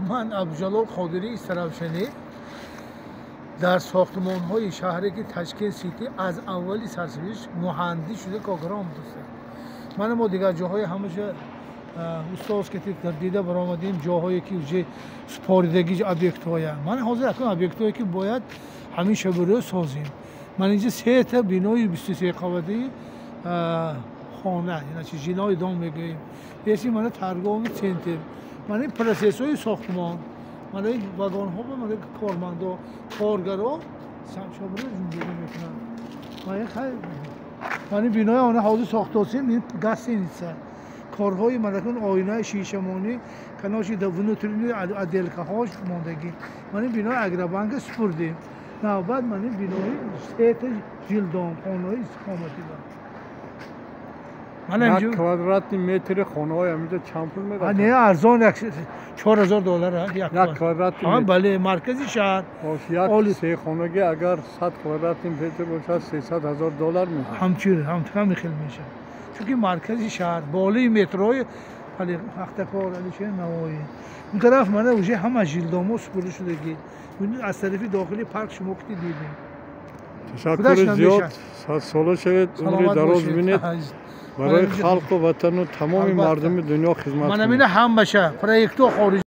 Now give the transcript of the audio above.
Ман Абдуҷалол Қодирӣ Истаравшанӣ дар сохтмонҳои шаҳре ки Ташкент Сити аз аввали сарсавиш муҳандис шуда коркара омадастам. Мана мо дигар ҷоҳои ҳамаша устоз ки дида баромадем, ҷоҳое ки уже супоридагӣ объектҳоя. Ман ҳозир акун объектҳое ки бояд ҳамин шабу рӯз созем. Ман инҷа сета бинои 23 қабатаи хона, иначи жилой дом мегӯем. Еси мана торговый центр, мана ин процессҳои сохтмон, мана ин вагонҳо, мана кормандо, коргаро шабу рӯз зиндагӣ мекунанд. Ман ин бинои она ҳозир сохтосем, ин гостиница, корҳои манакун оинаи шишамонӣ каноши, внутренний отделкаҳош мондагӣ. Ман ин бинои Агробанка супурдем. Навбат ман ин бинои сета жилдом, хонаҳои истиқоматӣ. Як квадратный метри хонаҳои ҳаминҷо чанд пул медиҳад? Не, арзон, 4000 доллар. Як квадратный? Бале, маркази шаҳр. Як сехонагӣ агар 100 квадратный метр бошад, 300 000 доллар мешавад. Ҳамчун ҳамин хел мешавад, чунки маркази шаҳр, болои метрои Пахтакор, Алишер Навоӣ. Он тараф мана уже ҳама жилдомҳо супурда шудагӣ. Аз тарафи дохили парк шумо ки дидем. Ташаккури зиёд, садсола шавед, умри дароз бинед, барои халқу ватану тамоми мардуми дунё хизмат. Мана бина, ҳамаша проектҳо хориҷ.